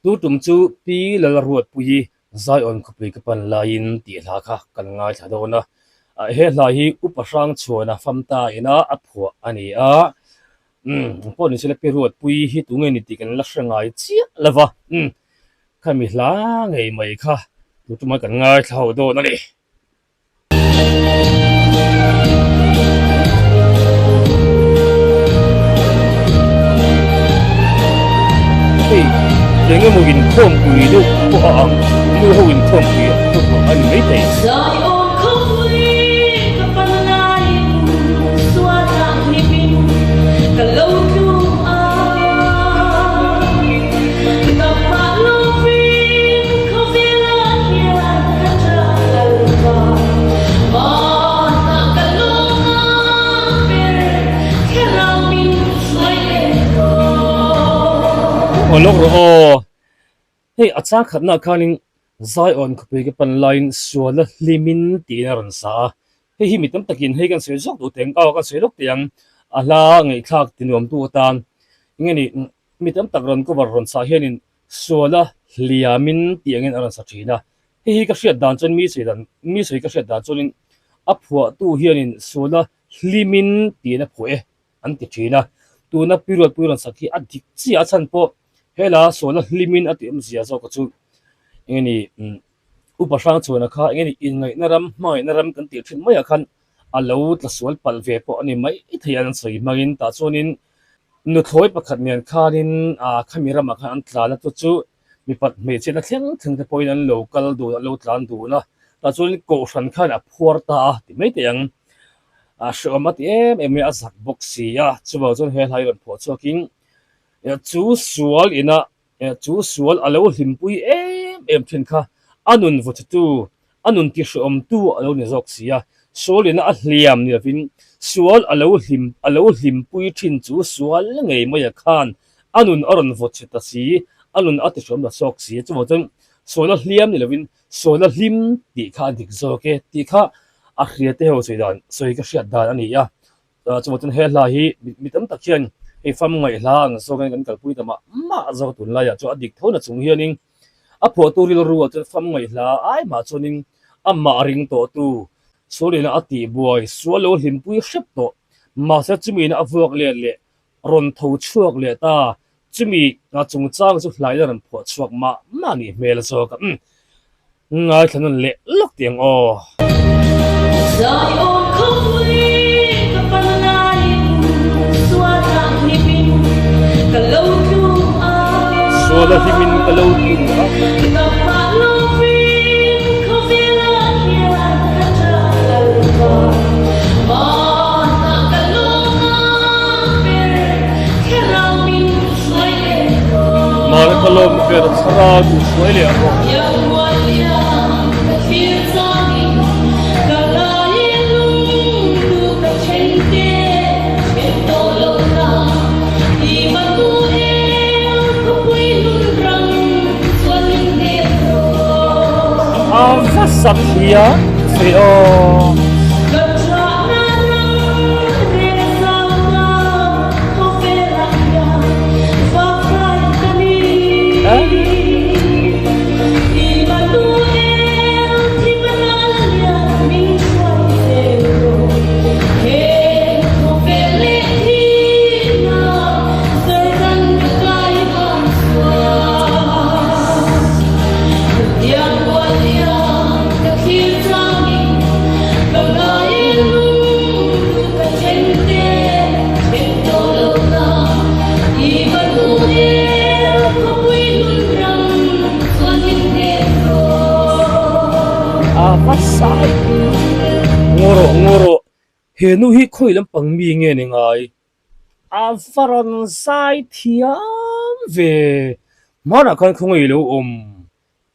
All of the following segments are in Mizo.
Tu tum chu Pi Lalruatpuii Zion khawpui ka pan laiin tih hla kha kan ngaithla dawn a. He hla hi Upa Hrangchhuana famta ina a phuah a ni a. Umm pawh ni sela Pi Ruatpuii hi tunge ni tih kan la hre ngai chiah lo va. Umm khami hla ngei mai kha tu tuma kan ngaithla ho dawn a ni. Hei eng emaw inkhawmpui deuh pawh a ang nu ho inkhawmpui pawh a ni maithei. Aw lawk rawh aw. Hei a chang khatnaah khanin Zion khawpui ka pan laiin suala hlimin tiin a rawn sa a. Hei hi mi tam takin hei kan sawi zawk duh teh ang aw kan sawi lawk teh ang a hla ngaihthlak tinuamtu atan enge ni mi tam tak rawn cover rawn sa hianin suala hliamin tih angin a rawn sa thin a. Hei hi ka hriat dan chuan mi sawi dan mi sawi ka hriat dan chuanin a phuahtu hianin suala hlimin tiin a phuah e an ti thin a. Tuna Pi Ruatpui rawn sak hi a dik chiah a chhan pawh hela suala hlimin a tih awmzia zawk chu eng nge ni Upa Hrangchhuana kha eng nge ni inngaihna ram hmangaihna ram kan tih thin maiah khan a lo tla sual palh ve pawh a ni mai thei a an sawi hmangin tah chuanin Nuthlawi pakhat nen khanin ah khami ramah khan an tlan a chu chu mipat hmeichhiatna thleng thleng te pawhin an lo kal dun an lo tlan dun a tah chuan kohhran khan a phuar ta a ti mai teh ang a hrehawm a ti em em mai a zak bawk si a chuvang chuan he hla hi rawn phuah chhuakin chu sual ina Chu sual a lo hlimpui em em thin kha a nun vawchhetu, a nun tihrehawmtu a lo ni zawk si a. Sualina a hliam ni lovin sual a lo hlim a lo hlimpui thin chu sual ngei maia khan a nun a rawn vawchhe ta si, a nun a tihrehawm ta zawk si. Chuvang chuan sual a hliam ni lovin sual a hlim tih kha a dik zawk e tih kha a hriate ho sawi dan sawi ka hriat dan a ni a. Chuvang chuan he hla hi mi tam tak hian hei fam ngaih hla ang zawngin kan kalpui ta mah mah zawk a tunlaiah chuan a dik tho na chung hianin a phuahtu rilru ah chuan fam ngaih hla ai mah chuanin amah ring tawhtu sualina a tihbuai sual lo hlimpui hrep tawh mahse chumi a vuak let leh rawn tho chhuak leh ta chumi chungchang chu hlaina rawn phuah chhuak mah mah nih hmel zawk a umm ngaithla nawn leh lawk tih ang aw. Zion khawpui ka pan laiin suala hlimin ka lo tlu a. Suala hlimin ka lo tlu a. Nangmah lovin khawvelah hian ka ṭah lalpa. Mahna ka lawmna ber thlarau min hruai leh rawh. Mahna ka lawmna ber thlarau min hruai leh rawh. Tiangmual liam ka thlir changin ka ngai lungtu ka then te then tawh lo na. I manu el khawpui nun rang chuan min hnek rawh. A va sak hian che aw. Ka chahna ram rel zau ta khawvelah hian vangkai ka ni. I manu el thimral lian min hruai zel rawh. He khawvel leh thihna Jordan ka kai vang chuan. Tiang kual liam ka thlir changin ka ngai lung ka then te then tawh lo na i manu el khawpui nun ram chuan min hnek rawh. A va sai Ngaw rawh ngaw rawh he nu hi khawi lampang mi nge ni ngai? A va rawn zai thiam ve. Hmanah khan khawngaih lo awm.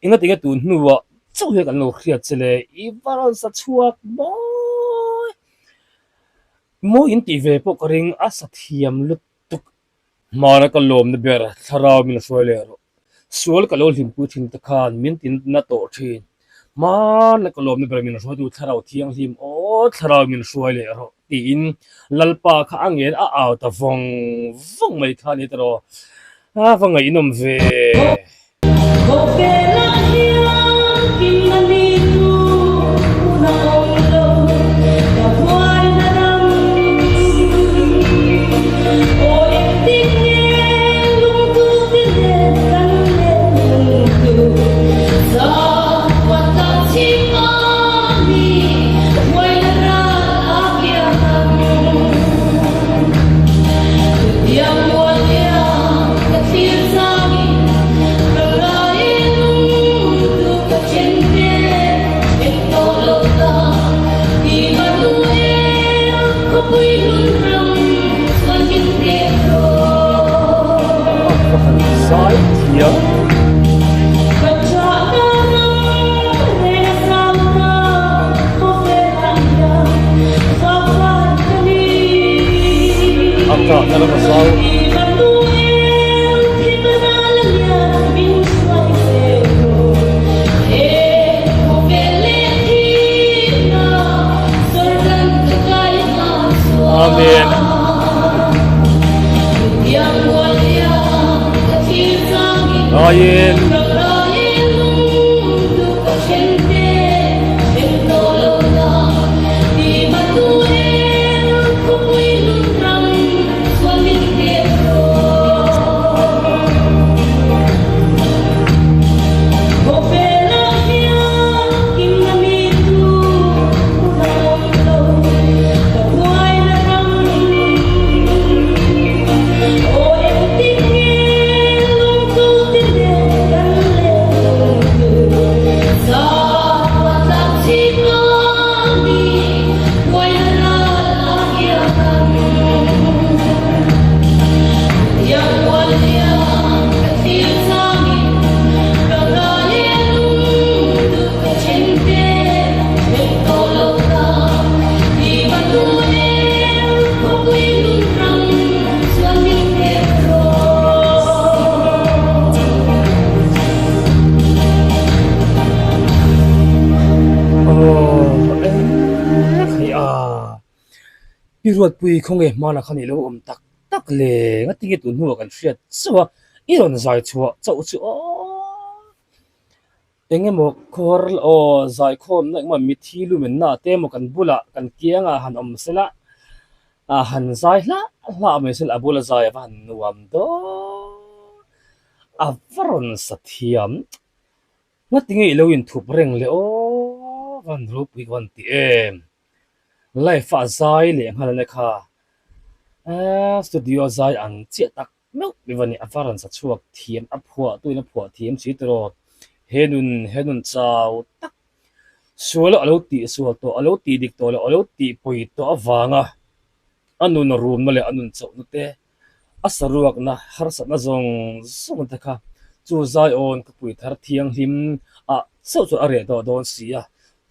Engatinge tun hnuah chauh hian kan lo hriat che le, i va rawn sa chhuak mawi. Mawi in tih ve pawh ka ring, a sa thiam lutuk. Hmana ka lawmna ber thlarau min hruai leh rawh. Sual ka lo hlimpui thin te khan min tin na tawh thin. Hmana ka lawmna ber min hruaitu thlarau thianghlim aw thlarau min hruai leh rawh tiin Lalpa kha a ngen a au ta vawng vawng mai kha a ni tawh. A va ngaihnawm ve. Zai thiam. A kahna lam a zau. Amen. Amen. Pi Ruatpui khawnge hmanah khan i lo awm tak tak le ngatinge tun hnuah kan hriat chauh a i rawn zai chhuah chauh chu aw eng emaw khawr aw zaikhawmna engemaw mithi lumenna te emaw kan bulah kan kiangah han awm sela ah han zai hlah hlah mai sela a bula zai a va han nuam dawn a va rawn sa thiam ngatinge i lo inthup reng le aw va han ropui ka van ti em. Live a zai leh nghal ania kha eee studio a zai ang chiah tak meuh mai va ni a va rawn sa chhuak thiam a phuah tuin a phuah thiam si tiraw he nun he nun chau tak sual a lo tih sual tawh a lo tih dik tawh loh a lo tih pawi tawh avanga a nun rumna leh a nun chauhna te A saruakna harsatna zawng zawng te kha chu Zion khawpui thar thianghlim ah chauh chuan a reh tawh dawn si a,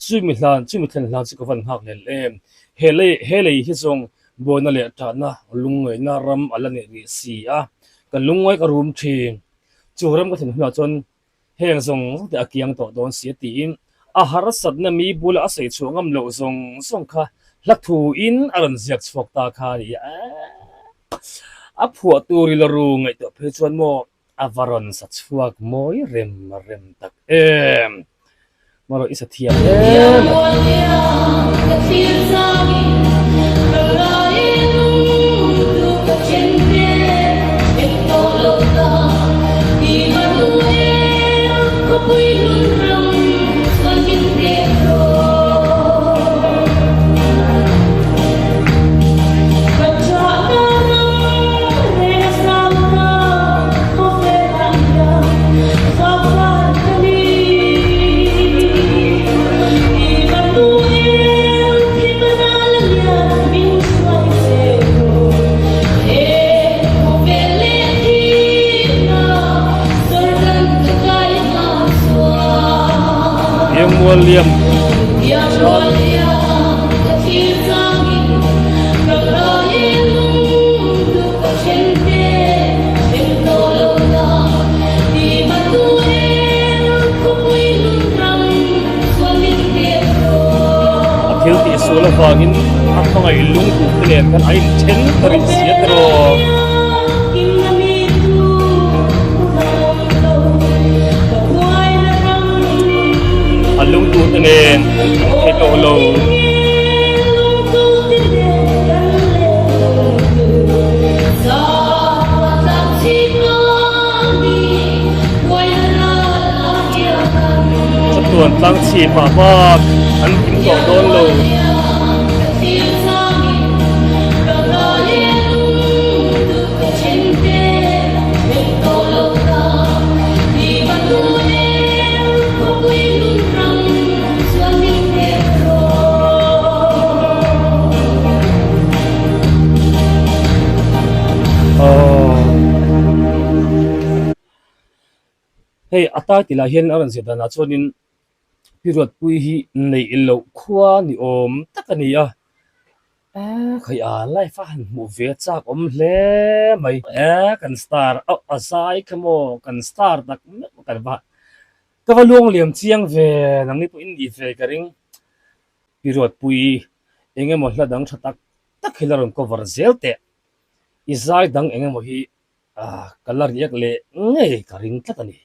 chumi hlan chumi thlen hlan chu ka van nghak hlel em. He lei he lei hi zawng buaina leh tahna lungngaihna ram a la nih rih si a, ka lungngai ka rum thin. Chu ram ka thlen hunah chuan Heng zawng zawng te a kiang tawh dawn si a tiin a harsatna mi bula a sawi chhuah ngam loh zawng zawng kha hla thuin a rawn ziak chhuak ta kha a ni a. A phuah tur i la ru ngaihtuah phei chuan maw a va rawn sa chhuak mawi rem rem tak em. Marawh i sa thiam em a. Liam A thil tih sual avangin a hmangaih lungduh te nen khan a inthen ta rih si a tiraw. A lungduh te nen an kim thei tawh lo. Chatuan tlang chhip ah bak an kim tawh dawn lo. Hei a tai ti lah hian a rawn zir danah chuanin Pi Ruatpui hi neih loh khua ni awm tak a ni a. Eee khawi a life a han hmuh ve chak awm hle mai. Eee kan star auh a zai kha maw kan star tak meuh kan va ka va luang liam chiang ve nangni pawh in nih ve ka ring. Pi Ruatpui eng emaw hla dang tha tak tak hi la rawn cover zel teh. I zai dang eng emaw hi ah ka la riak leh ngei ka ring tlat a ni.